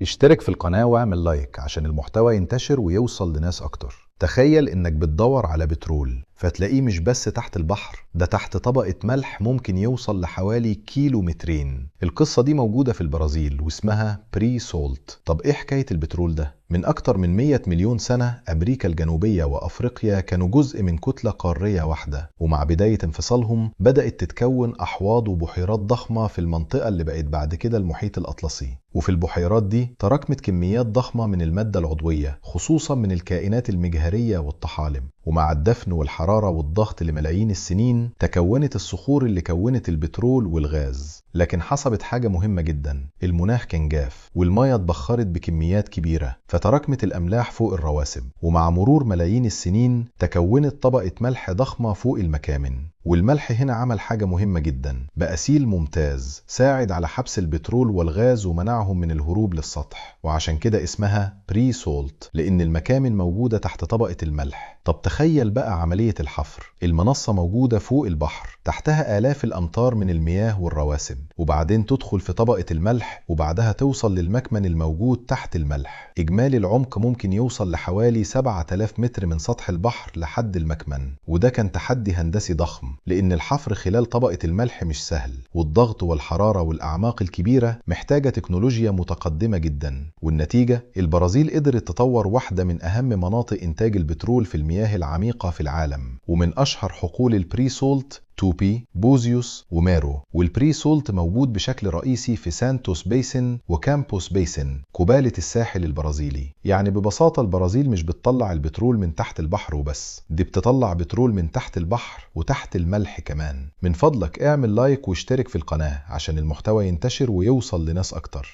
اشترك في القناة واعمل like عشان المحتوى ينتشر ويوصل لناس أكتر. تخيل إنك بتدور على بترول فتلاقيه مش بس تحت البحر، ده تحت طبقة ملح ممكن يوصل لحوالي 2 كيلومتر. القصة دي موجودة في البرازيل واسمها pre-salt. طب إيه حكاية البترول ده؟ من أكتر من 100 مليون سنة أمريكا الجنوبية وأفريقيا كانوا جزء من كتلة قارية واحدة، ومع بداية انفصالهم بدأت تتكون أحواض وبحيرات ضخمة في المنطقة اللي بقت بعد كده المحيط الأطلسي. وفي البحيرات دي تراكمت كميات ضخمة من المادة العضوية، خصوصا من الكائنات المجهرية والطحالب. ومع الدفن والحرارة والضغط لملايين السنين تكونت الصخور اللي كونت البترول والغاز. لكن حصلت حاجة مهمة جدا، المناخ كان جاف والمية اتبخرت بكميات كبيرة، فتراكمت الأملاح فوق الرواسب. ومع مرور ملايين السنين تكونت طبقة ملح ضخمة فوق المكامن. والملح هنا عمل حاجة مهمة جدا، بقى seal ممتاز ساعد على حبس البترول والغاز ومنعهم من الهروب للسطح، وعشان كده اسمها pre-salt، لأن المكامن موجودة تحت طبقة الملح. طب تخيل بقى عملية الحفر، المنصة موجودة فوق البحر، تحتها آلاف الأمتار من المياه والرواسب، وبعدين تدخل في طبقة الملح، وبعدها توصل للمكمن الموجود تحت الملح. إجمالي العمق ممكن يوصل لحوالي 7000 متر من سطح البحر لحد المكمن، وده كان تحدي هندسي ضخم، لأن الحفر خلال طبقة الملح مش سهل، والضغط والحرارة والأعماق الكبيرة محتاجة تكنولوجيا متقدمة جدا. والنتيجة البرازيل قدرت تطور واحدة من أهم مناطق إنتاج البترول في المياه العميقة في العالم، ومن أشهر حقول ال pre-salt توبي، بوزيوس وميرو. وال pre-salt موجود بشكل رئيسي في سانتوس Basin وكامبوس Basin قبالة الساحل البرازيلي. يعني ببساطة البرازيل مش بتطلع البترول من تحت البحر وبس، دي بتطلع بترول من تحت البحر وتحت الملح كمان. من فضلك اعمل like واشترك في القناة عشان المحتوى ينتشر ويوصل لناس أكتر.